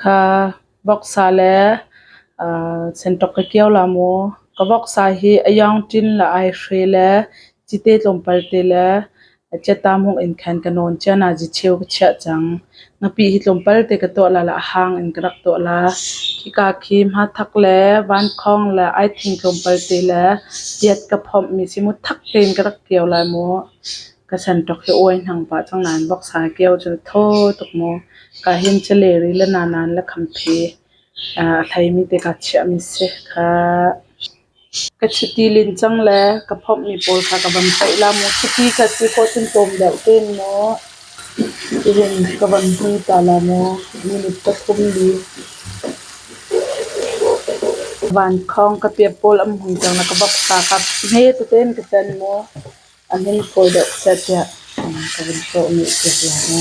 Kha voksa le senṭok ka kio la maw? Ka voksa hi a iang ṭin le aihre le cite tlawmpal te le ciatamung in khan ka nawn cia nazi cheu ka chiah cang. Ngapih hi tlawmpal te ka tuah la le a hang in ka rak tuah la. Khika khi hmathak le vankhawng le aithing tlawmpal te le piat ka phomhmi si mu thak tein ka rak kio lai mu. Ka senṭok hi uai hnang pah cang nain voksa kio cu thaw tuk mu. Ka hin caleri le nanan le khamphe a hleimi te kaa chiahmi si kha. Ka chiti lin cang le ka phomhmi pawl kha ka van paih la mu. Chiti kha si khawh cun tlawm deuh tein mu. Tihin ka van hui ta la mu. Minute pathum li. Vankhawng ka piap pawl an hung cang na ka voksa kha hme tein ka can mu. A min fawi deuh seh tiah ka vun cawhmi piak lai mu.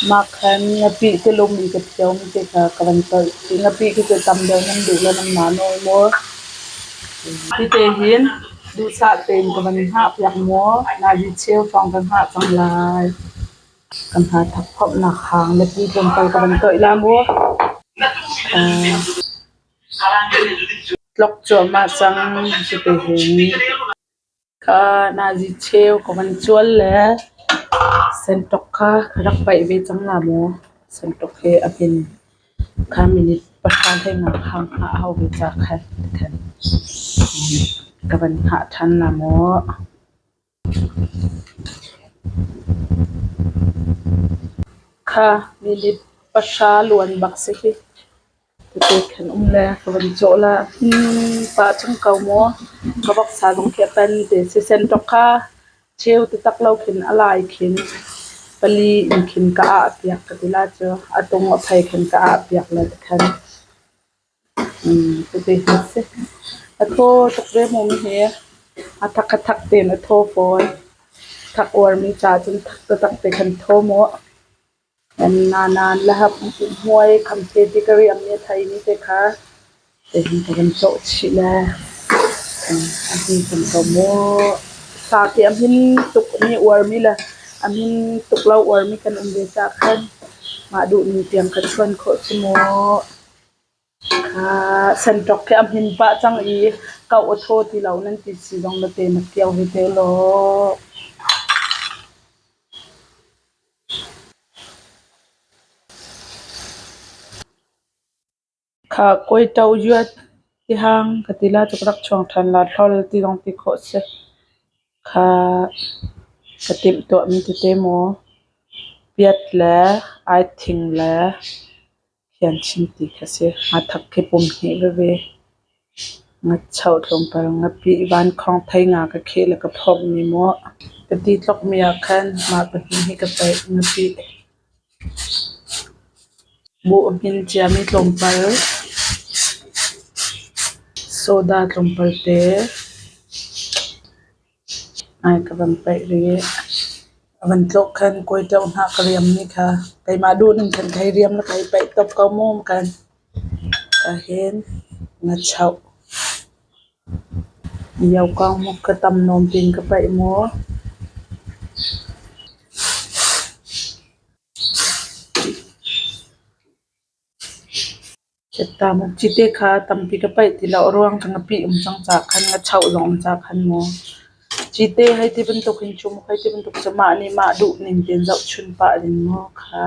Mah khan ngapih tilum in ka phiomi te kha ka van tolh chih. Ngapih khi cu tam deuh nan duh le nan mah nawl maw? Hi te hin duhsah tein ka van hngah piak mu. Nazi cheu hrawng ka hngah cang lai. Ka hmathak phomhnak hang le ti tlawmpal ka van toih la mu. Tlok cuahmah cang tete hin. Kha nazi cheu ka van cual le senṭok kha ka rak paih ve cang la maw? Senṭok hi a hmin kha minute pahra hlei nga hang hngah a hau ve ca khan khan ka van hngah ṭhan la maw? Kha minute pahra luan bak si hi. Tete khan um le ka van cawh la pah cang ko maw? Ka voksa zong khi a pan te si. Senṭok kha cheu taktak lo khin a lai khin pali in khin ka ah piak ka ti la cu. A tung a phei khin ka ah piak le tikhan. Tete hi si. A thaw tuk ve mu mi hi. A thak a thak tein a thaw fawn. Thak uarmi ca cun thak taktak te khan thaw mu. Nanan le hmuai khamte ti ka riammi a theimi te kha tehin ka van cawh chih le a hmin cang ko mu. Sa khi a hmin tuk mi uarmi le a hmin tuk lo uarmi kan um ve caah khan mah duhning tiang kha chuan khawh si mu. Senṭok khi a hmin pah cang i koh a thaw ti lo nan ti si zong na te na kio hi te law. Kha kawito yuat tihang ka ti la cu ka rak chuang ṭhan la hlol ti zong ti khawh si. Kha ka timhtuahmi tete maw piat le aithing le Khianchim ti kha si. Ngathak khi pum hnih veve. Ngachoh tlawmpal ngapih vankhawng thei nga ka kheh le ka phomhmi maw. Ka ti tlokmi ah khan mah pahnih hi ka paih. Ngapih buh a hmin ciami tlawmpal, soda tlawmpal te. Ai ka van paih rih. A van tlawk khan kawitoh hna ka riammi kha keimah duhning khan ka hei riam le ka hei paih top ko mu kan. Ka hin ngachoh. Miokang mu ka tam nawn pin ka paih mu. Cite kha tampi ka paih ti lo. A ruang cu ngapih um cang caah khan ngachoh zong um caah khan mu. Cite hei ti bantuk hin cu hei ti bantuk cu mah nih mah duh ning tein zohchun pah ding mu kha.